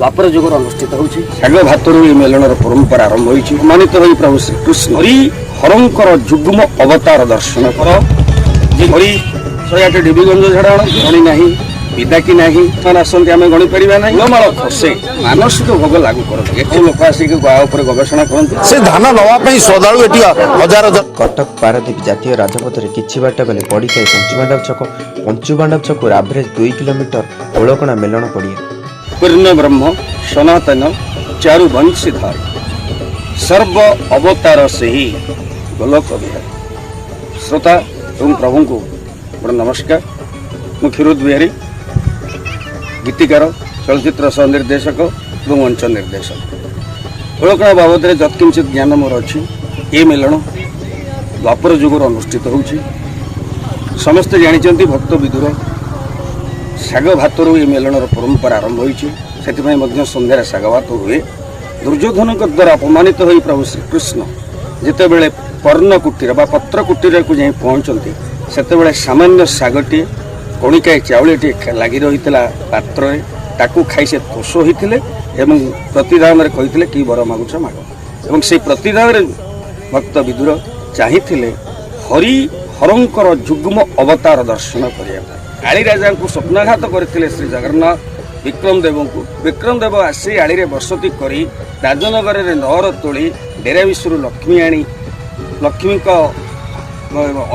ଦ୍ୱାପର ଯୁଗରୁ ଅନୁଷ୍ଠିତ ହେଉଛି। ଶାଗ ଭାତରୁ ଏହି ମେଲଣର ପରମ୍ପରା ଆରମ୍ଭ ହୋଇଛି। ମାନିତ ହୋଇ ପ୍ରଭୁ ଶ୍ରୀକୃଷ୍ଣ ହରି ହରଙ୍କର ଯୁଗ୍ମ ଅବତାର ଦର୍ଶନ କର ଯେ ହରି 108 ଡିବିଗଞ୍ଜ ଝାଡ଼ା ଆଣନ୍ତି। ଗଣି ନାହିଁ, ବିଦାକି ନାହିଁ, ସେମାନେ ଆସନ୍ତି, ଆମେ ଗଣିପାରିବା ନାହିଁ। ମାଳ ଖସେ, ମାନସିକ ଭୋଗ ଲାଗୁ କରନ୍ତି। ଏଠି ଲୋକ ଆସିକି ଗା ଉପରେ ଗବେଷଣା କରନ୍ତି। ସେ ଧାନ ନେବା ପାଇଁ ଶ୍ରଦ୍ଧାଳୁ ଏଠି ହଜାର ହଜାର। କଟକ ପାରାଦୀପ ଜାତୀୟ ରାଜପଥରେ କିଛି ବାଟ ଗଲେ ପଡ଼ିଥାଏ ପଞ୍ଚୁପାଣ୍ଡବ ଛକ। ପଞ୍ଚୁପାଣ୍ଡବ ଛକରୁ ଆଭରେଜ 2 କିଲୋମିଟର ଓଳକଣା ମେଲଣ ପଡ଼ିଆ। ପୂର୍ଣ୍ଣ ବ୍ରହ୍ମ ସନାତନ ଚାରୁ ବଂଶୀଧାରୀ, ସର୍ବ ଅବତାର ସେହି ଗୋଲକ ବିହାରୀ। ଶ୍ରୋତା ଏବଂ ପ୍ରଭୁଙ୍କୁ ମୋର ନମସ୍କାର। ମୁଁ କ୍ଷୀରୋଦ ବିହାରୀ, ଗୀତିକାର, ଚଳଚ୍ଚିତ୍ର ସହ ନିର୍ଦ୍ଦେଶକ ଏବଂ ମଞ୍ଚ ନିର୍ଦ୍ଦେଶକ। ଓଳକଣା ବାବଦରେ ଯତ୍କିଞ୍ଚିତ ଜ୍ଞାନ ମୋର ଅଛି। ଏ ମେଲଣ ଦ୍ୱାପର ଯୁଗରୁ ଅନୁଷ୍ଠିତ ହେଉଛି। ସମସ୍ତେ ଜାଣିଛନ୍ତି, ଭକ୍ତ ବିଦୁର ଶାଗ ଭାତରୁ ଏ ମେଲଣର ପରମ୍ପରା ଆରମ୍ଭ ହୋଇଛି। ସେଥିପାଇଁ ମଧ୍ୟ ସନ୍ଧ୍ୟାରେ ଶାଗ ଭାତ ହୁଏ। ଦୁର୍ଯ୍ୟୋଧନଙ୍କ ଦ୍ୱାରା ଅପମାନିତ ହୋଇ ପ୍ରଭୁ ଶ୍ରୀକୃଷ୍ଣ ଯେତେବେଳେ ପର୍ଣ୍ଣ କୁଟୀର ବା ପତ୍ର କୁଟୀରକୁ ଯାଇ ପହଞ୍ଚନ୍ତି, ସେତେବେଳେ ସାମାନ୍ୟ ଶାଗଟିଏ, କଣିକାଏ ଚାଉଳଟିଏ ଲାଗି ରହିଥିଲା ପାତ୍ରରେ। ତାକୁ ଖାଇ ସେ ତୋଷ ହୋଇଥିଲେ ଏବଂ ପ୍ରତିଦାନରେ କହିଥିଲେ, "କି ବର ମାଗୁଛ ମାଗ?" ଏବଂ ସେଇ ପ୍ରତିଦାନରେ ଭକ୍ତ ବିଦୁର ଚାହିଁଥିଲେ ହରି ହରଙ୍କର ଯୁଗ୍ମ ଅବତାର ଦର୍ଶନ କରିବା ପାଇଁ। ଆଳି ରାଜାଙ୍କୁ ସ୍ୱପ୍ନାଘାତ କରିଥିଲେ ଶ୍ରୀ ଜଗନ୍ନାଥ ବିକ୍ରମ ଦେବଙ୍କୁ। ବିକ୍ରମ ଦେବ ଆସି ଆଳିରେ ବସତି କରି ରାଜନଗରରେ ନଅର ତୋଳି ଡେରାବିଶରୁ ଲକ୍ଷ୍ମୀ ଆଣି, ଲକ୍ଷ୍ମୀଙ୍କ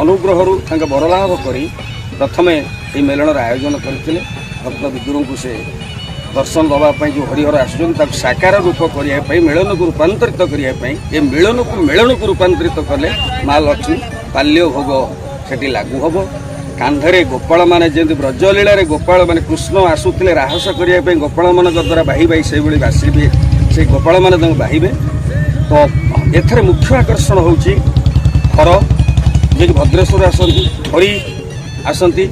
ଅନୁଗ୍ରହରୁ ତାଙ୍କ ବରଲାଭ କରି ପ୍ରଥମେ ଏହି ମେଲଣର ଆୟୋଜନ କରିଥିଲେ। ଭକ୍ତ ବିଦୁରଙ୍କୁ ସେ ଦର୍ଶନ ଦେବା ପାଇଁ ଯେଉଁ ହରିହର ଆସୁଛନ୍ତି, ତାକୁ ସାକାର ରୂପ କରିବା ପାଇଁ, ମେଳନକୁ ରୂପାନ୍ତରିତ କରିବା ପାଇଁ, ଏ ମିଳନକୁ ମେଳନକୁ ରୂପାନ୍ତରିତ କଲେ ମା ଲକ୍ଷ୍ମୀ। ବାଲ୍ୟ ଭୋଗ ସେଠି ଲାଗୁ ହେବ। କାନ୍ଧରେ ଗୋପାଳମାନେ, ଯେମିତି ବ୍ରଜଲୀଳାରେ ଗୋପାଳମାନେ, କୃଷ୍ଣ ଆସୁଥିଲେ ରାହସ କରିବା ପାଇଁ ଗୋପାଳମାନଙ୍କ ଦ୍ୱାରା ବାହି ବାହି, ସେଇଭଳି ବାସିବେ, ସେଇ ଗୋପାଳମାନେ ତାଙ୍କୁ ବାହିବେ। ତ ଏଥିରେ ମୁଖ୍ୟ ଆକର୍ଷଣ ହେଉଛି ହର, ଯିଏକି ଭଦ୍ରେଶ୍ୱର ଆସନ୍ତି, ହରି ଆସନ୍ତି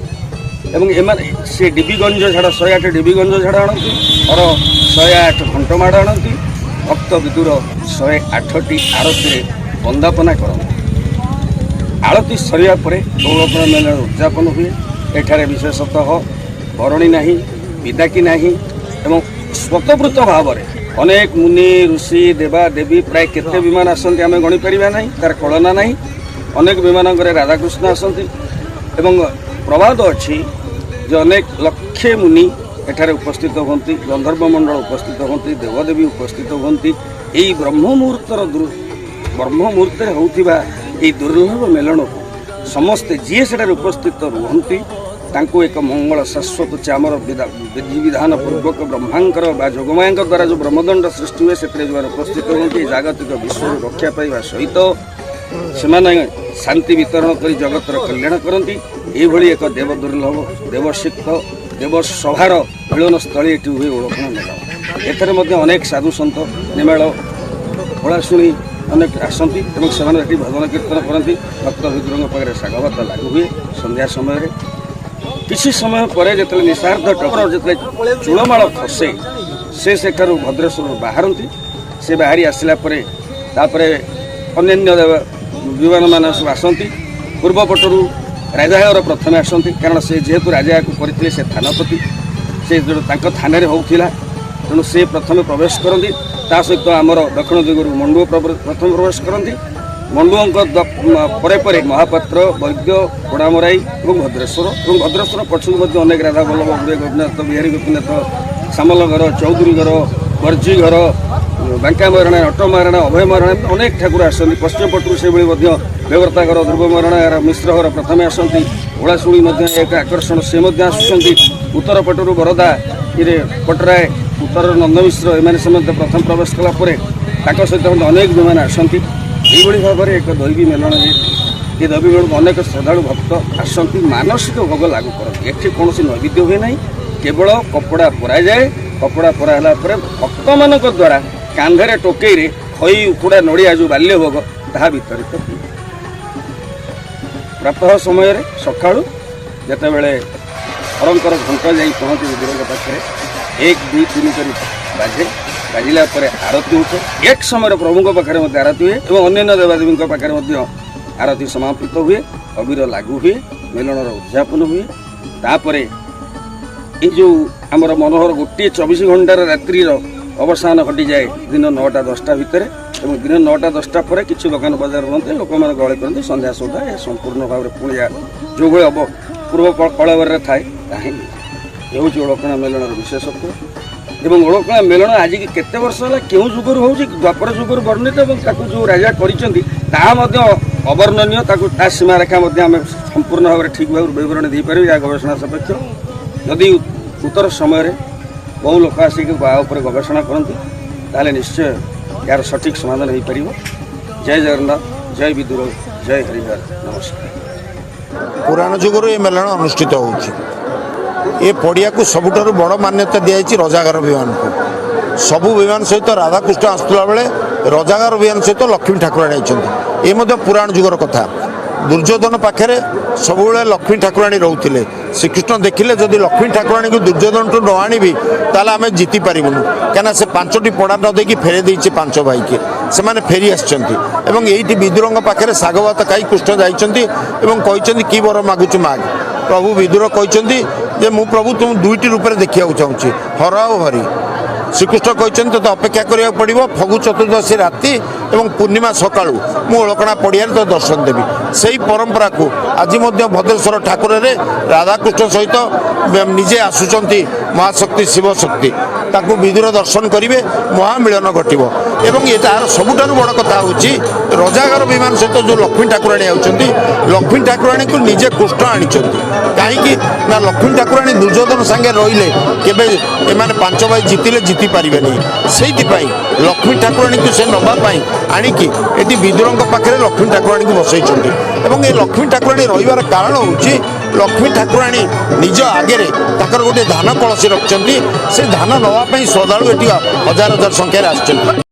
ଏବଂ ଏମାନେ ସେ ଡିବିଗଞ୍ଜ ଝାଡ଼, 108 ଡିବିଗଞ୍ଜ ଝାଡ଼ ଆଣନ୍ତି। ହର 108 ଘଣ୍ଟମାଡ଼ ଆଣନ୍ତି। ଭକ୍ତ ବିଦୁର 108ଟି ଆରତୀରେ ବନ୍ଦାପନା କରନ୍ତି। ଆଳତୀ ସରିବା ପରେ ଓଳକଣା ମେଳା ଉଦଯାପନ ହୁଏ। ଏଠାରେ ବିଶେଷତଃ ବରଣୀ ନାହିଁ, ବିଦାକି ନାହିଁ ଏବଂ ସ୍ୱତଃବୃତ ଭାବରେ ଅନେକ ମୁନି ଋଷି ଦେବା ଦେବୀ, ପ୍ରାୟ କେତେ ବିମାନ ଆସନ୍ତି ଆମେ ଗଣିପାରିବା ନାହିଁ, ତାର କଳନା ନାହିଁ। ଅନେକ ବିମାନଙ୍କରେ ରାଧାକୃଷ୍ଣ ଆସନ୍ତି ଏବଂ ପ୍ରବାଦ ଅଛି ଯେ ଅନେକ ଲକ୍ଷେ ମୁନି ଏଠାରେ ଉପସ୍ଥିତ ହୁଅନ୍ତି, ଗନ୍ଧର୍ବ ମଣ୍ଡଳ ଉପସ୍ଥିତ ହୁଅନ୍ତି, ଦେବଦେବୀ ଉପସ୍ଥିତ ହୁଅନ୍ତି। ଏଇ ବ୍ରହ୍ମ ମୁହୂର୍ତ୍ତରେ ହେଉଥିବା ଏଇ ଦୁର୍ଲଭ ମେଲଣକୁ ସମସ୍ତେ ଯିଏ ସେଠାରେ ଉପସ୍ଥିତ ରୁହନ୍ତି, ତାଙ୍କୁ ଏକ ମଙ୍ଗଳ ଶାଶ୍ୱତ ଚାମର ବିଧି ବିଧାନ ପୂର୍ବକ ବ୍ରହ୍ମାଙ୍କର ବା ଯୋଗମାୟାଙ୍କ ଦ୍ୱାରା ଯେଉଁ ବ୍ରହ୍ମଦଣ୍ଡ ସୃଷ୍ଟି ହୁଏ, ସେଥିରେ ଯେଉଁମାନେ ଉପସ୍ଥିତ ହୁଅନ୍ତି, ଜାଗତିକ ବିଶ୍ୱରୁ ରକ୍ଷା ପାଇବା ସହିତ ସେମାନେ ଶାନ୍ତି ବିତରଣ କରି ଜଗତର କଲ୍ୟାଣ କରନ୍ତି। ଏଇଭଳି ଏକ ଦେବ ଦୁର୍ଲଭ, ଦେବସିକ୍ତ ଦେବସଭାର ମିଳନସ୍ଥଳୀ ଏଠି ହୁଏ ଓଳକଣା ମେଳା। ଏଥିରେ ମଧ୍ୟ ଅନେକ ସାଧୁ ସନ୍ଥ, ନେମାଳ, ଓଳାଶୁଣି ଅନେକ ଆସନ୍ତି ଏବଂ ସେମାନେ ଏଠି ଭଜନ କୀର୍ତ୍ତନ କରନ୍ତି। ଭକ୍ତ ବିଦୁରଙ୍କ ପାଖରେ ଶାଗଭାତ ଲାଗୁ ହୁଏ ସନ୍ଧ୍ୟା ସମୟରେ। କିଛି ସମୟ ପରେ ଯେତେବେଳେ ନିଶାର୍ଦ୍ଧ ଟକର, ଯେତେବେଳେ ଚୂଳମାଳ ଖସେ, ସେ ସେଠାରୁ ଭଦ୍ରେଶ୍ୱରରୁ ବାହାରନ୍ତି। ସେ ବାହାରି ଆସିଲା ପରେ ତାପରେ ଅନ୍ୟାନ୍ୟ ବିମାନମାନେ ସବୁ ଆସନ୍ତି। ପୂର୍ବ ପଟରୁ ରାଜାଘର ପ୍ରଥମେ ଆସନ୍ତି, କାରଣ ସେ ଯେହେତୁ ରାଜାକୁ କରିଥିଲେ, ସେ ଥାନପତି, ସେ ତାଙ୍କ ଥାନାରେ ହେଉଥିଲା, ତେଣୁ ସେ ପ୍ରଥମେ ପ୍ରବେଶ କରନ୍ତି। ତା ସହିତ ଆମର ଦକ୍ଷିଣ ଦିଗରୁ ମଣ୍ଡୁଅ ପ୍ରଥମେ ପ୍ରବେଶ କରନ୍ତି। ମଣ୍ଡୁଅଙ୍କ ପରେ ପରେ ମହାପାତ୍ର, ବୈଦ୍ୟ, ପୋଡ଼ାମରାଇ ଏବଂ ଭଦ୍ରେଶ୍ୱର ଏବଂ ଭଦ୍ରେଶ୍ୱର ପଛକୁ ମଧ୍ୟ ଅନେକ ରାଧା ବଲ୍ଲଭ, ଗୁଡ଼ିଏ ଗୋପୀନାଥ, ବିହାରୀ ଗୋପୀନାଥ, ସାମଲ ଘର, ଚୌଧୁରୀ ଘର, ବର୍ଜି ଘର, ବାଙ୍କା ମହାରଣା, ଅଟ ମହାରଣା, ଅଭୟ ମହାରଣା, ଅନେକ ଠାକୁର ଆସନ୍ତି। ପଶ୍ଚିମ ପଟରୁ ସେଭଳି ମଧ୍ୟ ବେବର୍ତ୍ତା ଘର, ଧ୍ରୁବ ମହାରଣା, ମିଶ୍ର ଘର ପ୍ରଥମେ ଆସନ୍ତି। ଓଳାଶୁଣି ମଧ୍ୟ ଏକ ଆକର୍ଷଣ, ସେ ମଧ୍ୟ ଆସୁଛନ୍ତି। ଉତ୍ତର ପଟରୁ ବରଦା ଇରେ ପଟ୍ଟରାୟ, ଉତ୍ତରର ନନ୍ଦ ମିଶ୍ର, ଏମାନେ ସମସ୍ତେ ପ୍ରଥମ ପ୍ରବେଶ କଲା ପରେ ତାଙ୍କ ସହିତ ମଧ୍ୟ ଅନେକ ବିମାନ ଆସନ୍ତି। ଏଇଭଳି ଭାବରେ ଏକ ଦୈବୀ ମେଲଣ। ଏ ଦୈବୀ ମେଳଣକୁ ଅନେକ ଶ୍ରଦ୍ଧାଳୁ ଭକ୍ତ ଆସନ୍ତି, ମାନସିକ ଭୋଗ ଲାଗୁ କରନ୍ତି। ଏଠି କୌଣସି ନୈବେଦ୍ୟ ହୁଏ ନାହିଁ, କେବଳ କପଡ଼ା ପରାଯାଏ। କପଡ଼ା ପରା ହେଲା ପରେ ଭକ୍ତମାନଙ୍କ ଦ୍ୱାରା କାନ୍ଧରେ ଟୋକେଇରେ ଖଇ, ଉଖୁଡ଼ା, ନଡ଼ିଆ, ଯେଉଁ ବାଲ୍ୟ ଭୋଗ, ତାହା ବିତରିତ ହୁଏ। ପ୍ରାତଃ ସମୟରେ ସକାଳୁ ଯେତେବେଳେ ହରଙ୍କର ଘଣ୍ଟ ଯାଇ ପହଞ୍ଚେ ବିଦୁରଙ୍କ ପାଖରେ, 1, 2, 3 କରି ବାଜେ। ବାଜିଲା ପରେ ଆରତୀ ଉଠେ। ଏକ ସମୟରେ ପ୍ରଭୁଙ୍କ ପାଖରେ ମଧ୍ୟ ଆରତୀ ହୁଏ ଏବଂ ଅନ୍ୟାନ୍ୟ ଦେବାଦେବୀଙ୍କ ପାଖରେ ମଧ୍ୟ ଆରତୀ ସମାପିତ ହୁଏ। ଅବିର ଲାଗୁ ହୁଏ, ମେଲଣର ଉଦଯାପନ ହୁଏ। ତାପରେ ଏଇ ଯେଉଁ ଆମର ଆମର ମନୋହର ଗୋଟିଏ 24 ଘଣ୍ଟାର ରାତ୍ରିର ଅବସାନ ଘଟିଯାଏ ଦିନ 9ଟା 10ଟା ଭିତରେ ଏବଂ ଦିନ 9ଟା 10ଟା ପରେ କିଛି ଦୋକାନ ବଜାର ରୁହନ୍ତି, ଲୋକମାନେ ଗହଳି କରନ୍ତି। ସନ୍ଧ୍ୟା ସୁଦ୍ଧା ଏହା ସମ୍ପୂର୍ଣ୍ଣ ଭାବରେ ପୁଣି ଯେଉଁଭଳି ପୂର୍ବ କଳେବରରେ ଥାଏ, ତାହା ହିଁ ହେଉଛି ଓଳକଣା ମେଲଣର ବିଶେଷତ୍ୱ। ଏବଂ ଓଳକଣା ମେଲଣ ଆଜିକି କେତେ ବର୍ଷ ହେଲା, କେଉଁ ଯୁଗରୁ ହେଉଛି, ଦ୍ୱାପର ଯୁଗରୁ ବର୍ଣ୍ଣିତ ଏବଂ ତାକୁ ଯେଉଁ ରାଜା କରିଛନ୍ତି ତାହା ମଧ୍ୟ ଅବର୍ଣ୍ଣନୀୟ। ତାକୁ ତା ସୀମାରେଖା ମଧ୍ୟ ଆମେ ସମ୍ପୂର୍ଣ୍ଣ ଭାବରେ ଠିକ୍ ଭାବରେ ବିବରଣୀ ଦେଇପାରିବୁ, ଏହା ଗବେଷଣା ସାପେକ୍ଷ। ଯଦି ଉତ୍ତର ସମୟରେ ବହୁ ଲୋକ ଆସିକି ତା ଉପରେ ଗବେଷଣା କରନ୍ତି, ତାହେଲେ ନିଶ୍ଚୟ ଏହାର ସଠିକ୍ ସମାଧାନ ହୋଇପାରିବ। ଜୟ ଜଗନ୍ନାଥ, ଜୟ ବିଦୁର, ଜୟ ହରିହର, ନମସ୍କାର। ପୁରାଣ ଯୁଗରୁ ଏ ମେଳଣ ଅନୁଷ୍ଠିତ ହେଉଛି। ଏ ପଡ଼ିଆକୁ ସବୁଠାରୁ ବଡ଼ ମାନ୍ୟତା ଦିଆଯାଇଛି ରଜାଘର ବିମାନକୁ। ସବୁ ବିମାନ ସହିତ ରାଧାକୃଷ୍ଣ ଆସୁଥିଲା ବେଳେ ରଜାଘର ବିମାନ ସହିତ ଲକ୍ଷ୍ମୀ ଠାକୁରାଣୀ ଆଇଛନ୍ତି। ଏ ମଧ୍ୟ ପୁରାଣ ଯୁଗର କଥା। ଦୁର୍ଯ୍ୟୋଧନ ପାଖରେ ସବୁବେଳେ ଲକ୍ଷ୍ମୀ ଠାକୁରାଣୀ ରହୁଥିଲେ। ଶ୍ରୀକୃଷ୍ଣ ଦେଖିଲେ, ଯଦି ଲକ୍ଷ୍ମୀ ଠାକୁରାଣୀକୁ ଦୁର୍ଯ୍ୟୋଧନଠୁ ନ ଆଣିବି, ତାହେଲେ ଆମେ ଜିତି ପାରିବୁନୁ, କାହିଁକିନା ସେ ପାଞ୍ଚଟି ପଡ଼ା ନ ଦେଇକି ଫେରେଇ ଦେଇଛି ପାଞ୍ଚ ଭାଇକି। ସେମାନେ ଫେରି ଆସିଛନ୍ତି ଏବଂ ଏଇଠି ବିଦୁରଙ୍କ ପାଖରେ ଶାଗ ଭାତ ଖାଇ କୃଷ୍ଣ ଯାଇଛନ୍ତି ଏବଂ କହିଛନ୍ତି, "କି ବର ମାଗୁଛୁ ମାଗ?" ପ୍ରଭୁ ବିଦୁର କହିଛନ୍ତି ଯେ ମୁଁ ପ୍ରଭୁ ତୁମ ଦୁଇଟି ରୂପରେ ଦେଖିବାକୁ ଚାହୁଁଛି, ହର ଆଉ ହରି। ଶ୍ରୀକୃଷ୍ଣ କହିଛନ୍ତି, ତୋତେ ଅପେକ୍ଷା କରିବାକୁ ପଡ଼ିବ। ଫଗୁ ଚତୁର୍ଦ୍ଦଶୀ ରାତି ଏବଂ ପୂର୍ଣ୍ଣିମା ସକାଳୁ ମୁଁ ଓଳକଣା ପଡ଼ିଆରେ ତୋତେ ଦର୍ଶନ ଦେବି। ସେଇ ପରମ୍ପରାକୁ ଆଜି ମଧ୍ୟ ଭଦ୍ରେଶ୍ୱର ଠାକୁରରେ ରାଧାକୃଷ୍ଣ ସହିତ ନିଜେ ଆସୁଛନ୍ତି ମହାଶକ୍ତି ଶିବଶକ୍ତି। ତାଙ୍କୁ ବିଦୁର ଦର୍ଶନ କରିବେ, ମହାମିଳନ ଘଟିବ। ଏବଂ ଏଟାର ସବୁଠାରୁ ବଡ଼ କଥା ହେଉଛି, ରଜାଘର ବିମାନ ସହିତ ଯେଉଁ ଲକ୍ଷ୍ମୀ ଠାକୁରାଣୀ ଆଉଛନ୍ତି, ଲକ୍ଷ୍ମୀ ଠାକୁରାଣୀକୁ ନିଜେ କୃଷ୍ଣ ଆଣିଛନ୍ତି। କାହିଁକି ନା ଲକ୍ଷ୍ମୀ ଠାକୁରାଣୀ ଦୁର୍ଯ୍ୟୋଧନ ସାଙ୍ଗେ ରହିଲେ କେବେ ଏମାନେ ପାଞ୍ଚ ଭାଇ ଜିତିଲେ ଜିତି ପାରିବେନି। ସେଇଥିପାଇଁ ଲକ୍ଷ୍ମୀ ଠାକୁରାଣୀକୁ ସେ ନେବା ପାଇଁ ଆଣିକି ଏଠି ବିଦୁରଙ୍କ ପାଖରେ ଲକ୍ଷ୍ମୀ ଠାକୁରାଣୀକୁ ବସେଇଛନ୍ତି। ଏବଂ ଏ ଲକ୍ଷ୍ମୀ ଠାକୁରାଣୀ ରହିବାର କାରଣ ହେଉଛି, ଲକ୍ଷ୍ମୀ ଠାକୁରାଣୀ ନିଜ ଆଗରେ ତାଙ୍କର ଗୋଟିଏ ଧାନ କଳସୀ ରଖିଛନ୍ତି। ସେ ଧାନ ନେବା ପାଇଁ ଶ୍ରଦ୍ଧାଳୁ ଏଠି ହଜାର ହଜାର ସଂଖ୍ୟାରେ ଆସିଛନ୍ତି।